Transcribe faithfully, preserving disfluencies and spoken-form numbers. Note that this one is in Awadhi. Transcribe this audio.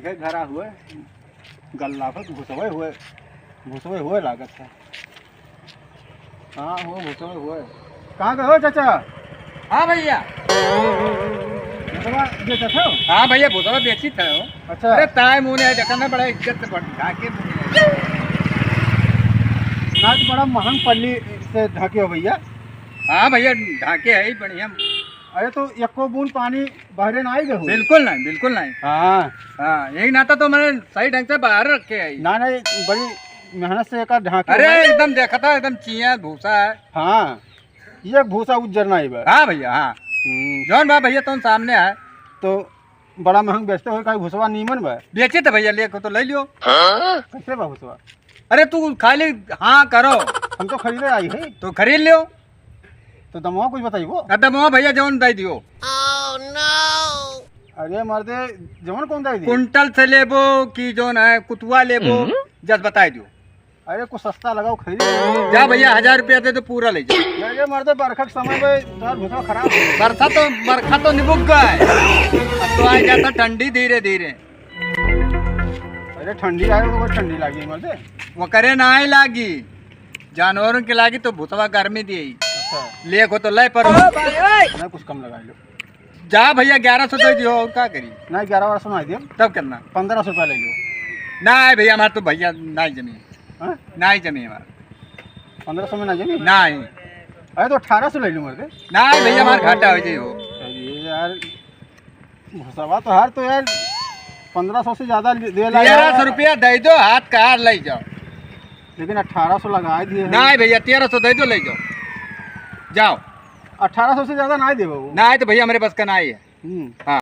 ये घरा हुए, गल्ला पर घुसवे हुए, घुसवे हुए लागत है। हाँ, हो घुसवे हुए। कहाँ गए हो चाचा? हाँ भैया। भुसवा बेचत हो? हाँ भैया, भुसवा बेचित है हो। अच्छा। अरे ताय मुने है, देखा ना, बड़ा इज्जत से बड़ ढाके मुने है। ना तो बड़ा महंग पल्ली से ढाके हो भैया। हाँ भैया, ढाके है ही बढ़िया। अरे तो एको बूंद पानी बहरे ना आई गए हो? बिल्कुल नहीं, बिल्कुल नहीं। हाँ। हाँ, यही नाता तो मैंने सही ढंग से बाहर रखे है। ना, नहीं, बड़ी मेहनत से एका ढाके अरे, हो। एकदम देखा था, एकदम चिया भूसा है। हाँ, ये भूसा उज्जर ना आई बा। हाँ भैया, हाँ। हम्म। जौन बा भैया, तुम सामने है। तो बड़ा महंग बेचते हो, काहे भूसवा नीमन बा? बेचे तो भैया, लेको तो ले लियो। कैसे बा भूसवा? अरे तू खाली हाँ करो। हम तो खरीदे आई है। तो खरीद लियो। तो दमवा कुछ बताइबो? अब दमवा भैया जौन दे दियो। अरे मर्दे, जौन कौन दे दी? कुंटल से लेबो कि जौन है कुतुआ लेबो, हम्म। जस बताई दियो। अरे कुछ सस्ता लगाओ, खरीद। जा भैया, हजार रुपया दे तो पूरा ले जा। अरे मर्दे, बरखा के समय में तोहार भूसा खराब हो। बरसा तो, बरखा तो निबुक गए, अब तो आ जाता ठंडी धीरे धीरे। अरे ठंडी आए तो ठंडी लागी मर्दे। वो करे ना आए लागी, जानवरों के लागी तो भूसवा गर्मी दिए। अच्छा। लेको तो ले पर ना, कुछ कम लगा लो। जा भैया, ग्यारह सौ दे दियो, और का करी? ना, ग्यारह बारह सौ ना दियो। तब कितना? पन्द्रह सौ रुपया ले लो। ना भैया, हमार तो भैया ना जमी। हाँ? ना जमी हमार। पन्द्रह सौ में ना जमी? नहीं। अरे तो अठारह सौ ले लो मर्दे। नहीं भैया, हमार घाटा हो जाई हो। अरे यार, भूसवा तो हार तो यार पन्द्रह सौ से ज्यादा दे ला तेरह सौ यार। रुपया दे दो, हाथ का हार ले जाओ। लेकिन अठारह सौ लगा दिए हैं। नहीं भैया, तेरह सौ दे दो, ले जाओ, जाओ। अठारह सौ से ज्यादा ना दे बाबू। नहीं तो भैया, हमारे बस का नहीं है। हम्म। हाँ।